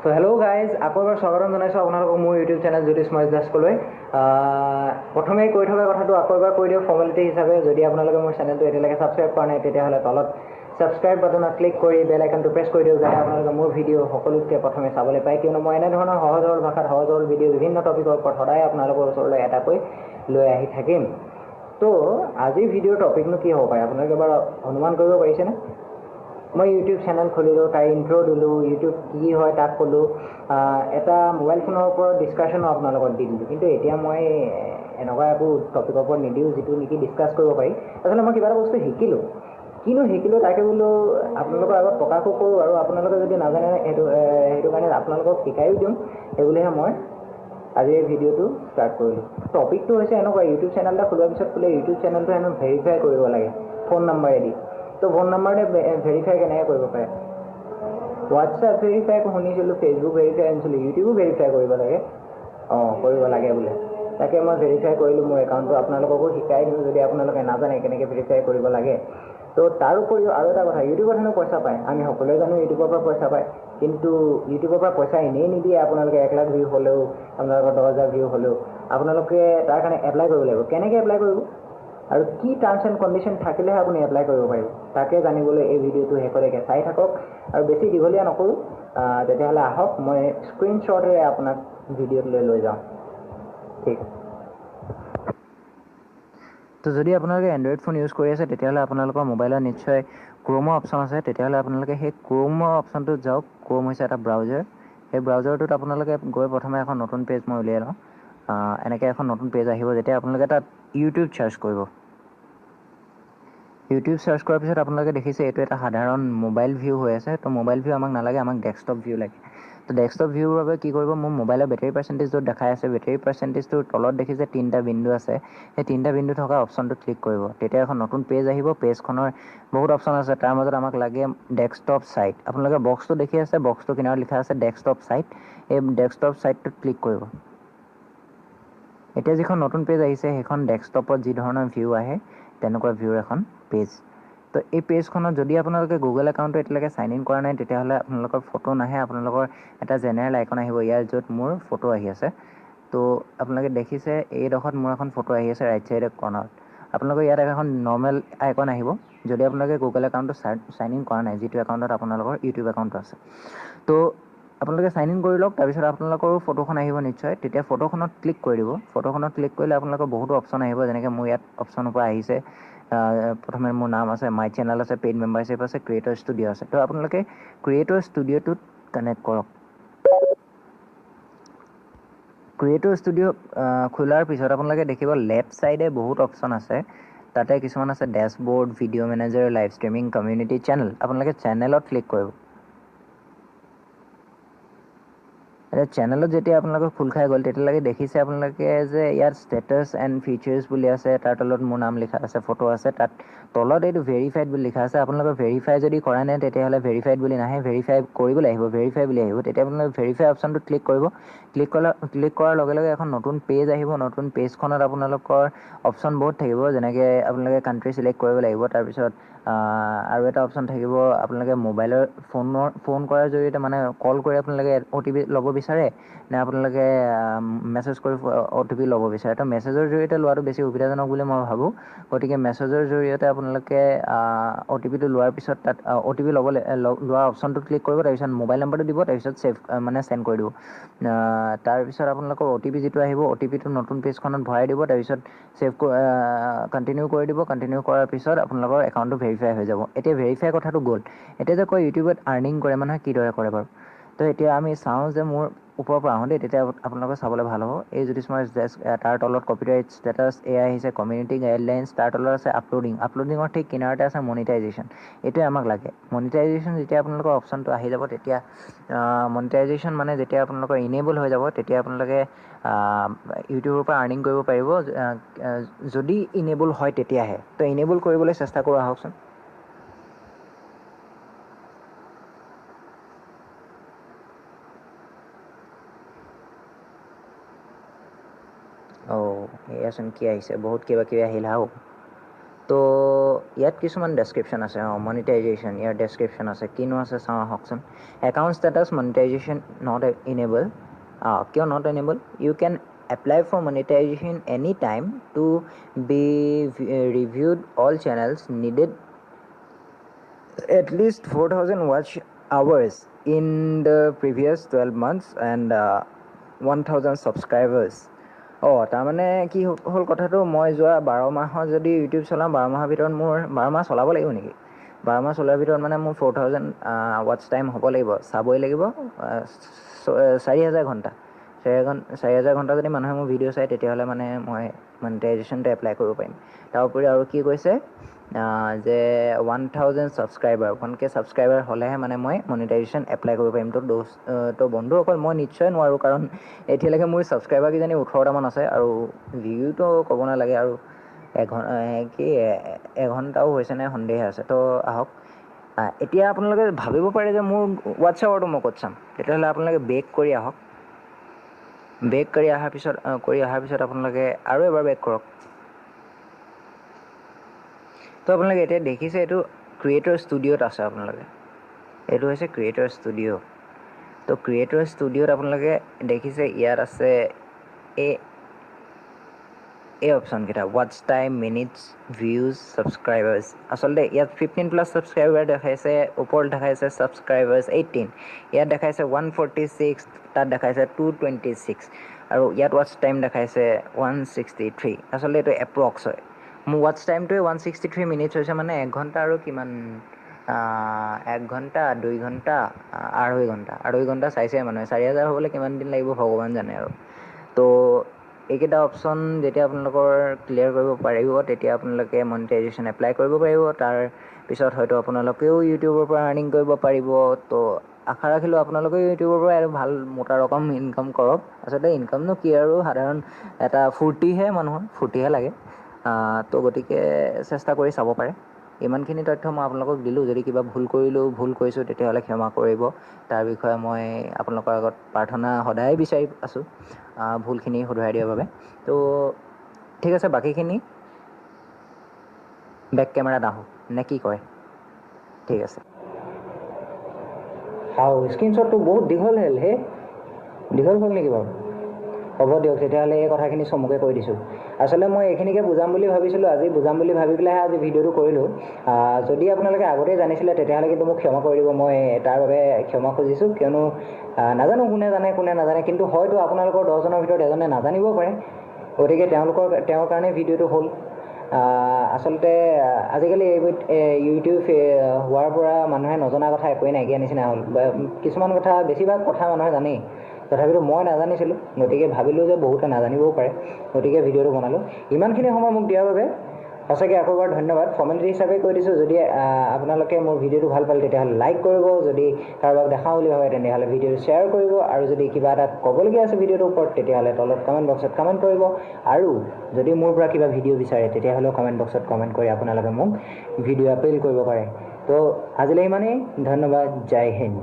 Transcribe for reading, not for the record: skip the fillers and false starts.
তো hello' guys, আকৌ এবাৰ স্বাগতম জনাইছোঁ আপোনালোকক মোৰ ইউটিউব চেনেল জ্যোতিষ্ময় দাসকলৈ। প্ৰথমেই কৈ থকা কথাটো আকৌ এবাৰ কৈ দিওঁ ফৰ্মেলিটি হিচাপে, যদি আপোনালোকে মোৰ চেনেলটো এতিয়ালৈকে ছাবস্ক্ৰাইব কৰা নাই তেতিয়াহ'লে তলত ছাবস্ক্ৰাইব বাটনত ক্লিক কৰি বেল আইকনটো প্ৰেছ কৰি দিয়ক, যাতে আপোনালোকে মোৰ ভিডিঅ' সকলোতকৈ প্ৰথমে চাবলৈ পায়। কিয়নো মই এনেধৰণৰ সহজ সৰল ভাষাত সহজ সৰল ভিডিঅ' বিভিন্ন টপিকৰ ওপৰত সদায় আপোনালোকৰ ওচৰলৈ এটাকৈ লৈ আহি থাকিম। তো আজিৰ ভিডিঅ'ৰ টপিকনো কি হ'ব পাৰে আপোনালোকে এবাৰ অনুমান কৰিব পাৰিছেনে? মই ইউটিউব চেনেল খুলিলোঁ, তাৰ ইণ্ট্ৰ' দিলোঁ, ইউটিউব কি হয় তাক ক'লোঁ, এটা মোবাইল ফোনৰ ওপৰত ডিছকাশ্যনো আপোনাৰ লগত দি দিলোঁ। কিন্তু এতিয়া মই এনেকুৱা একো টপিকৰ ওপৰত নিদিওঁ যিটো নেকি ডিছকাছ কৰিব পাৰি। আচলতে মই কিবা এটা বস্তু শিকিলোঁ, কিনো শিকিলোঁ তাকে বোলো আপোনালোকৰ আগত প্ৰকাশো কৰোঁ আৰু আপোনালোকে যদি নাজানে সেইটো কাৰণে আপোনালোকক শিকায়ো দিওঁ, সেইবুলিহে মই আজিৰ এই ভিডিঅ'টো ষ্টাৰ্ট কৰিলোঁ। টপিকটো হৈছে এনেকুৱা, ইউটিউব চেনেল এটা খোলাৰ পিছত বোলে ইউটিউব চেনেলটো হেনো ভেৰিফাই কৰিব লাগে ফোন নাম্বাৰেদি। তো ফোন নাম্বাৰে ভেৰিফাই কেনেকৈ কৰিব পাৰে? হোৱাটছএপ ভেৰিফাই শুনিছিলোঁ, ফেচবুক ভেৰিফাই শুনিছিলোঁ, ইউটিউবো ভেৰিফাই কৰিব লাগে। অঁ, কৰিব লাগে বোলে। তাকে মই ভেৰিফাই কৰিলোঁ মোৰ একাউণ্টটো, আপোনালোককো শিকাই দিওঁ যদি আপোনালোকে নাজানে কেনেকৈ ভেৰিফাই কৰিব লাগে। তো তাৰ উপৰিও আৰু এটা কথা, ইউটিউবত হেনো পইচা পায়। আমি সকলোৱে জানো ইউটিউবৰ পৰা পইচা পায়, কিন্তু ইউটিউবৰ পৰা পইচা এনেই নিদিয়ে। আপোনালোকে 1 লাখ ভিউ হ'লেও, আপোনালোকৰ 10,000 ভিউ হ'লেও আপোনালোকে তাৰ কাৰণে এপ্লাই কৰিব লাগিব। কেনেকৈ এপ্লাই কৰিব আৰু কি টাৰ্মছ এণ্ড কণ্ডিশ্যন থাকিলেহে আপুনি এপ্লাই কৰিব পাৰিব, তাকে জানিবলৈ এই ভিডিঅ'টো শেষলৈকে চাই থাকক আৰু বেছি দীঘলীয়া নকৰোঁ। তেতিয়াহ'লে আহক মই স্ক্ৰীনশ্বটেৰে আপোনাক ভিডিঅ'টোলৈ লৈ যাওঁ। ঠিক আছে। তো যদি আপোনালোকে এণ্ড্ৰইড ফোন ইউজ কৰি আছে তেতিয়াহ'লে আপোনালোকৰ মোবাইলত নিশ্চয় ক্ৰ'মৰ অপশ্যন আছে। তেতিয়াহ'লে আপোনালোকে সেই ক্ৰ'মৰ অপশ্যনটোত যাওক। ক্ৰ'ম হৈছে এটা ব্ৰাউজাৰ। সেই ব্ৰাউজাৰটোত আপোনালোকে গৈ প্ৰথমে এখন নতুন পেজ মই উলিয়াই লওঁ। এনেকৈ এখন নতুন পেজ আহিব, যেতিয়া আপোনালোকে তাত ইউটিউব চাৰ্চ কৰিব। ইউটিউব চাৰ্চ কৰাৰ পিছত আপোনালোকে দেখিছে এইটো এটা সাধাৰণ মোবাইল ভিউ হৈ আছে। তো মোবাইল ভিউ আমাক নালাগে, আমাক ডেস্কটপ ভিউ লাগে। তো ডেস্কটপ ভিউৰ বাবে কি কৰিব, মোৰ মোবাইলৰ বেটেৰী পাৰ্চেণ্টেজ য'ত দেখাই আছে, বেটেৰী পাৰ্চেণ্টেজটোৰ তলত দেখিছে 3টা বিন্দু আছে, সেই 3টা বিন্দু থকা অপশ্যনটোত ক্লিক কৰিব। তেতিয়া এখন নতুন পেজ আহিব। পেজখনৰ বহুত অপশ্যন আছে, তাৰ মাজত আমাক লাগে ডেস্কটপ ছাইট। আপোনালোকে বক্সটো দেখি আছে, বক্সটোৰ কিনাৰত লিখা আছে ডেস্কটপ ছাইট। এই ডেস্কটপ ছাইটটোত ক্লিক কৰিব। এতিয়া যিখন নতুন পেজ আহিছে সেইখন ডেস্কটপত যি ধৰণৰ ভিউ আহে তেনেকুৱা ভিউৰ এখন পেজ। তো এই পেজখনত যদি আপোনালোকে গুগল একাউণ্টটো এতিয়ালৈকে চাইন ইন কৰা নাই তেতিয়াহ'লে আপোনালোকৰ ফটো নাহে, আপোনালোকৰ এটা জেনেৰেল আইকন আহিব ইয়াৰ য'ত মোৰ ফটো আহি আছে। তো আপোনালোকে দেখিছে এইডোখৰত মোৰ এখন ফটো আহি আছে ৰাইট চাইডে কৰ্ণাৰত। আপোনালোকৰ ইয়াত এখন নৰ্মেল আইকন আহিব যদি আপোনালোকে গুগল একাউণ্টটো চাইন ইন কৰা নাই, যিটো একাউণ্টত আপোনালোকৰ ইউটিউব একাউণ্টটো আছে। তো আপোনালোকে চাইন ইন কৰি লওক, তাৰপিছত আপোনালোকৰো ফটোখন আহিব নিশ্চয়। তেতিয়া ফটোখনত ক্লিক কৰি দিব। ফটোখনত ক্লিক কৰিলে আপোনালোকৰ বহুতো অপশ্যন আহিব, যেনেকৈ মোৰ ইয়াত অপশ্যনৰ পৰা আহিছে। প্ৰথমে মোৰ নাম আছে, my channel আছে, পেইড মেম্বাৰশ্বিপ আছে, ক্ৰিয়েটৰ ষ্টুডিঅ' আছে। তো আপোনালোকে ক্ৰিয়েটৰ ষ্টুডিঅ'টোত কানেক্ট কৰক। ক্ৰিয়েটৰ ষ্টুডিঅ' খোলাৰ পিছত আপোনালোকে দেখিব লেফ্ট ছাইডে বহুত অপশ্যন আছে। তাতে কিছুমান আছে dashboard, video manager, live streaming, community, channel. আপোনালোকে চেনেলত ক্লিক কৰিব। এতিয়া চেনেলত যেতিয়া আপোনালোকৰ খোল খাই গ'ল তেতিয়ালৈকে দেখিছে আপোনালোকে যে ইয়াত ষ্টেটাছ এণ্ড ফিচাৰ্ছ বুলি আছে, তাৰ তলত মোৰ নাম লিখা আছে, ফটো আছে, তাত তলত এইটো ভেৰিফাইড বুলি লিখা আছে। আপোনালোকে ভেৰিফাই যদি কৰা নাই তেতিয়াহ'লে ভেৰিফাইড বুলি নাহে, ভেৰিফাই কৰিবলৈ আহিব, ভেৰিফাই বুলি আহিব। তেতিয়া আপোনালোকে ভেৰিফাই অপশ্যনটোত ক্লিক কৰিব। ক্লিক কৰাৰ লগে লগে এখন নতুন পেজ আহিব। নতুন পেজখনত আপোনালোকৰ অপশ্যন বহুত থাকিব, যেনেকৈ আপোনালোকে কাণ্ট্ৰি চিলেক্ট কৰিব লাগিব। তাৰপিছত আৰু এটা অপশ্যন থাকিব, আপোনালোকে মোবাইলৰ ফোন কৰাৰ জৰিয়তে মানে কল কৰি আপোনালোকে অ' টি পি ল'ব বিচাৰে নে আপোনালোকে মেছেজ কৰি অ' টি পি ল'ব বিচাৰে। তো মেছেজৰ জৰিয়তে লোৱাটো বেছি সুবিধাজনক বুলি মই ভাবোঁ। গতিকে মেছেজৰ জৰিয়তে আপোনালোকে অ' টি পিটো লোৱাৰ পিছত তাত অ' টি পি লোৱাৰ অপশ্যনটোত ক্লিক কৰিব। তাৰপিছত মোবাইল নম্বৰটো দিব, তাৰপিছত ছেভ মানে চেণ্ড কৰি দিব। তাৰপিছত আপোনালোকৰ অ' টি পি যিটো আহিব, অ' টি পিটো নতুন পেজখনত ভৰাই দিব। তাৰপিছত ছেভ কণ্টিনিউ কৰি দিব। কণ্টিনিউ কৰাৰ পিছত আপোনালোকৰ একাউণ্টটো ভেৰিফাই হৈ যাব। এতিয়া ভেৰিফাই কথাটো গ'ল। এতিয়া যে কয় ইউটিউবত আৰ্নিং কৰে মানুহে কিদৰে কৰে বাৰু, তো এতিয়া আমি চাওঁ যে মোৰ ওপৰৰ পৰা আহোঁ দেই, তেতিয়া আপোনালোকে চাবলৈ ভাল হ'ব। এই জ্যোতিষ্ময় ডেস্ক, তাৰ তলত কপিৰাইট ষ্টেটাছ এয়া আহিছে, কমিউনিটি গাইডলাইনছ, তাৰ তলত আছে আপলোডিং, আপলোডিঙৰ ঠিক কিনাৰতে আছে মনিটাইজেশ্যন। এইটোৱে আমাক লাগে। মনিটাইজেশ্যন যেতিয়া আপোনালোকৰ অপশ্যনটো আহি যাব, তেতিয়া মনিটাইজেশ্যন মানে যেতিয়া আপোনালোকৰ ইনেবল হৈ যাব, তেতিয়া আপোনালোকে ইউটিউবৰ পৰা আৰ্নিং কৰিব পাৰিব, যদি ইনেবল হয় তেতিয়াহে। তো ইনেবল কৰিবলৈ চেষ্টা কৰোঁ আহকচোন। অ' এয়াচোন কি আহিছে, বহুত কিবা কিবি আহিল হাও। তো ইয়াত কিছুমান ডেছক্ৰিপশ্যন আছে। অঁ, মনিটাইজেশ্যন ইয়াৰ ডেছক্ৰিপশ্যন আছে, কিনো আছে চাওঁ আহকচোন। Account status monetization not enable. কিয় not enable? You can apply for monetization any time to be reviewed all channels needed at least 4000 watch hours in the previous 12 months and 1000 subscribers. অঁ, তাৰমানে কি হ'ল কথাটো, মই যোৱা 12 মাহত যদি ইউটিউব চলাওঁ, 12 মাহৰ ভিতৰত মোৰ 12 মাহ চলাব লাগিব নেকি? 12 মাহ চলোৱাৰ ভিতৰত মানে মোৰ 4000 ৱাটচ টাইম হ'ব লাগিব, চাবই লাগিব 4000 ঘণ্টা। 4000 ঘণ্টা যদি মানুহে মোৰ ভিডিঅ' চায়, তেতিয়াহ'লে মানে মই মনিটাইজেশ্যনটো এপ্লাই কৰিব পাৰিম। তাৰ উপৰি আৰু কি কৈছে যে 1000 ছাবস্ক্ৰাইবাৰ, 1K subscriber হ'লেহে মানে মই মনিটাইজেশ্যন এপ্লাই কৰিব পাৰিম। তো বন্ধুসকল, মই নিশ্চয় নোৱাৰোঁ, কাৰণ এতিয়ালৈকে মোৰ ছাবস্ক্ৰাইবাৰ কিজানি 18টামান আছে আৰু ভিউটো ক'ব নালাগে, আৰু কি এঘণ্টাও হৈছে নে সন্দেহ আছে। তো আহক, এতিয়া আপোনালোকে ভাবিব পাৰে যে মোৰ হোৱাটছএপৰটো মই ক'ত চাম। তেতিয়াহ'লে আপোনালোকে বেক কৰি আহক। বেক কৰি অহাৰ পিছত আপোনালোকে আৰু এবাৰ বেক কৰক। তো আপোনালোকে এতিয়া দেখিছে, এইটো ক্ৰিয়েটৰ ষ্টুডিঅ'ত আছে। আপোনালোকে এইটো হৈছে ক্ৰিয়েটৰ ষ্টুডিঅ'। তো ক্ৰিয়েটৰ ষ্টুডিঅ'ত আপোনালোকে দেখিছে, ইয়াত আছে এই অপশ্যনকেইটা, watch time, minutes, views, subscribers। আচলতে ইয়াত 15+ ছাবস্ক্ৰাইবাৰ দেখাইছে, ওপৰত দেখাইছে ছাবস্ক্ৰাইবাৰ্ছ 18, ইয়াত দেখাইছে 146, তাত দেখাইছে 226 আৰু ইয়াত ৱাটচ টাইম দেখাইছে 163। আচলতে এইটো এপ্ৰক্স হয়। মোৰ ৱাটচ টাইমটোৱে 163 মিনিটছ হৈছে, মানে এক ঘণ্টা আৰু কিমান, এক ঘণ্টা, 2 ঘণ্টা, আঢ়ৈ ঘণ্টা, আঢ়ৈ ঘণ্টা চাইছে মানুহে। 4000 হ'বলৈ কিমান দিন লাগিব ভগৱান জানে আৰু। তো এইকেইটা অপশ্যন যেতিয়া আপোনালোকৰ ক্লিয়াৰ কৰিব পাৰিব, তেতিয়া আপোনালোকে মনিটাইজেশ্যন এপ্লাই কৰিব পাৰিব। তাৰ পিছত হয়তো আপোনালোকেও ইউটিউবৰ পৰা আৰ্নিং কৰিব পাৰিব। তো আশা ৰাখিলোঁ, আপোনালোকেও ইউটিউবৰ পৰা আৰু ভাল মোটা ৰকম ইনকাম কৰক। আচলতে ইনকামনো কি আৰু, সাধাৰণ এটা ফূৰ্তিহে, মানুহৰ ফূৰ্তিহে লাগে। তো গতিকে চেষ্টা কৰি চাব পাৰে। ইমানখিনি তথ্য মই আপোনালোকক দিলোঁ। যদি কিবা ভুল কৰিলোঁ, ভুল কৰিছোঁ, তেতিয়াহ'লে ক্ষমা কৰিব। তাৰ বিষয়ে মই আপোনালোকৰ আগত প্ৰাৰ্থনা সদায় বিচাৰি আছোঁ ভুলখিনি শুধৰাই দিয়াৰ বাবে। তো ঠিক আছে, বাকীখিনি বেক কেমেৰাত আহোঁ নে কি কয়? ঠিক আছে। আৰু স্ক্ৰীনশ্বটটো বহুত দীঘল হ'ল হে, দীঘল হ'ল নেকি বাৰু? হ'ব দিয়ক, তেতিয়াহ'লে এই কথাখিনি চমুকে কৈ দিছোঁ। আচলতে মই এইখিনিকে বুজাম বুলি ভাবিছিলোঁ আজি, বুজাম বুলি ভাবি পেলাইহে আজি ভিডিঅ'টো কৰিলোঁ। যদি আপোনালোকে আগতেই জানিছিলে, তেতিয়াহ'লে কিন্তু মোক ক্ষমা কৰি দিব, মই তাৰ বাবে ক্ষমা খুজিছোঁ। কিয়নো নাজানো কোনে জানে কোনে নাজানে, কিন্তু হয়তো আপোনালোকৰ 10জনৰ ভিতৰত এজনে নাজানিব পাৰে। গতিকে তেওঁৰ কাৰণে ভিডিঅ'টো হ'ল। আচলতে আজিকালি এইবোৰ ইউটিউব হোৱাৰ পৰা মানুহে নজনা কথা একোৱেই নাইকিয়া নিচিনা হ'ল। কিছুমান কথা, বেছিভাগ কথা মানুহে জানেই, তথাপিতো মই নাজানিছিলোঁ। গতিকে ভাবিলোঁ যে বহুতে নাজানিবও পাৰে, গতিকে ভিডিঅ'টো বনালোঁ। ইমানখিনি সময় মোক দিয়াৰ বাবে সঁচাকৈ আকৌ এবাৰ ধন্যবাদ। ফৰ্মেলিটি হিচাপে কৈ দিছোঁ, যদি আপোনালোকে মোৰ ভিডিঅ'টো ভাল পালে, তেতিয়াহ'লে লাইক কৰিব। যদি কাৰোবাক দেখাওঁ বুলি ভাবে, তেনেহ'লে ভিডিঅ'টো শ্বেয়াৰ কৰিব। আৰু যদি কিবা এটা ক'বলগীয়া আছে ভিডিঅ'টোৰ ওপৰত, তেতিয়াহ'লে তলত কমেণ্ট বক্সত কমেণ্ট কৰিব। আৰু যদি মোৰ পৰা কিবা ভিডিঅ' বিচাৰে, তেতিয়াহ'লেও কমেণ্ট বক্সত কমেণ্ট কৰি আপোনালোকে মোক ভিডিঅ' আপিল কৰিব পাৰে। তো আজিলৈ ইমানেই, ধন্যবাদ, জয় হিন্দ।